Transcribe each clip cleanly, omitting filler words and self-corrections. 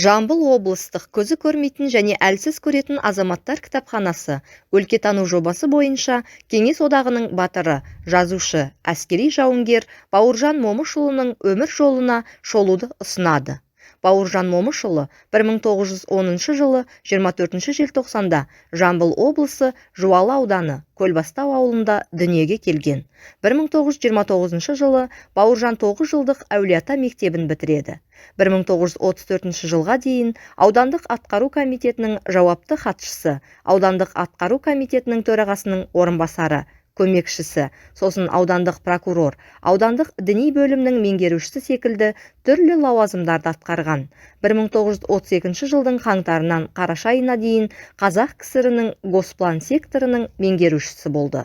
Жамбыл облыстық көзі көрмейтін және әлсіз көретін азаматтар кітапханасы өлкетану жобасы бойынша Кеңес Одағының Батыры, жазушы, әскери жауынгер Бауыржан Момышұлының өмір жолына шолуды ұсынады. Бауыржан Момышұлы 1910 жылы 24 желтоқсанда Жамбыл облысы Жуалы ауданы Көлбастау ауылында дүниеге келген. 1929 жылы Бауыржан 9 жылдық Әулиеата мектебін бітіреді. 1934 жылға дейін аудандық атқару комитетінің жауапты хатшысы, аудандық атқару комитетінің төрағасының орынбасары, көмекшісі, сосын аудандық прокурор, аудандық діни бөлімнің меңгерушісі секілді түрлі лауазымдарды атқарған. 1932 жылдың қаңтарынан қараша айына дейін Қазақ КСР-інің Госплан секторының меңгерушісі болды.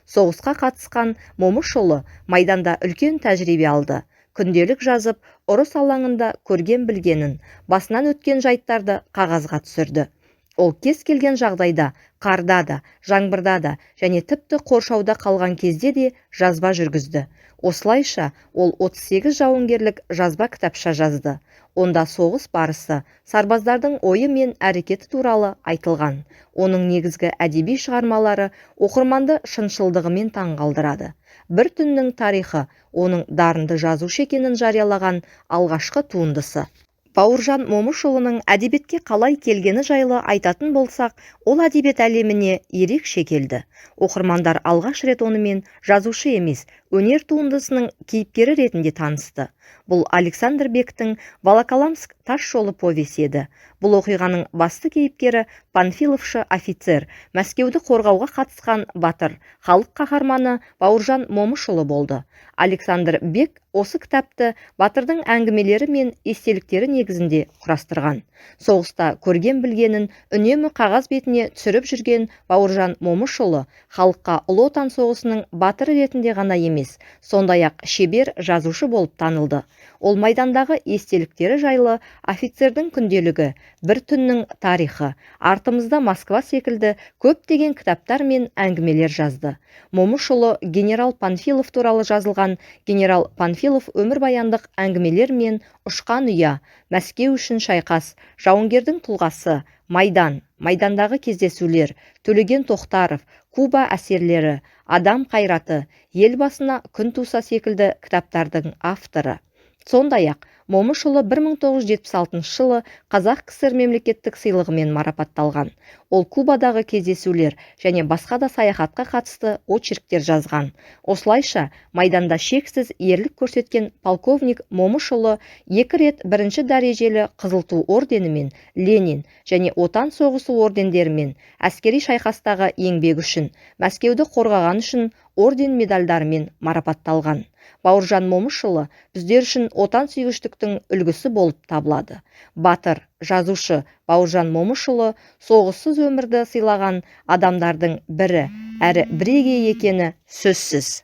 Соғысқа қатысқан Момышұлы майданда үлкен тәжірибе алды. Күнделік жазып, ұрыс алаңында көрген-білгенін, басынан өткен жайттарды қағазға түсірді. Ол кез келген жағдайда, қарда да, жаңбырда да және тіпті қоршауда қалған кезде де жазба жүргізді. Осылайша, ол 38 жауынгерлік жазба кітапша жазды. Онда соғыс барысы, сарбаздардың ойы мен әрекеті туралы айтылған. Оның негізгі әдеби шығармалары оқырманды шыншылдығымен таңғалдырады. «Бір түннің тарихы» – оның дарынды жазушы екенін жариялаған алғашқы туындысы. Бауыржан Момышұлының әдебиетке қалай келгені жайлы айтатын болсақ, ол әдебиет әлеміне ерекше келді. Оқырмандар алғаш рет онымен жазушы емес, өнер туындысының кейіпкері ретінде танысты. Бұл Александр Бектің «Волоколамск тас жолы» повесі еді. Бұл оқиғаның басты кейіпкері панфиловшы офицер, Мәскеуді қорғауға қатысқан батыр, халық қаһарманы Бауыржан Момышұлы болды. Александр Бек осы кітапты батырдың әңгімелері мен естеліктері негізінде құрастырған. Соғыста көрген-білгенін үнемі қағаз бетіне түсіріп жүрген Бауыржан Момышұлы халыққа Ұлы Отан соғысының батыры ретінде ғана емес, сондай-ақ шебер жазушы болып танылды. Ол майдандағы естеліктері жайлы «Офицердің күнделігі», «Бір түннің тарихы», «Артымызда Москва» секілді көптеген кітаптар мен әңгімелер жазды. Момышұлы генерал Панфилов туралы жазылған «Генерал Панфилов: өмірбаяндық әңгімелер» мен «Ұшқан ұя», «Мәскеу үшін шайқас», «Жауынгердің тұлғасы», «Майдан», «Майдандағы кездесулер», «Төлеген Тоқтаров», «Куба әсерлері», «Адам қайраты», «Ел басына күн туса» секілді кітаптардың авторы. Сондай-ақ Момышұлы 1976 жылы Қазақ КСР мемлекеттік сыйлығымен марапатталған. Ол Кубадағы кездесулер және басқа да саяхатқа қатысты очерктер жазған. Осылайша, майданда шексіз ерлік көрсеткен полковник Момышұлы екі рет бірінші дәрежелі Қызыл Ту орденімен, Ленин және Отан соғысы ордендерімен, әскери шайқастағы еңбегі үшін, Мәскеуді қорғаған үшін орден медальдарымен марапатталған. Бауыржан Момышұлы біздер үшін отансүйгіштіктің үлгісі болып табылады. Батыр, жазушы Бауыржан Момышұлы соғыссыз өмірді сыйлаған адамдардың бірі әрі бірегейі екені сөзсіз.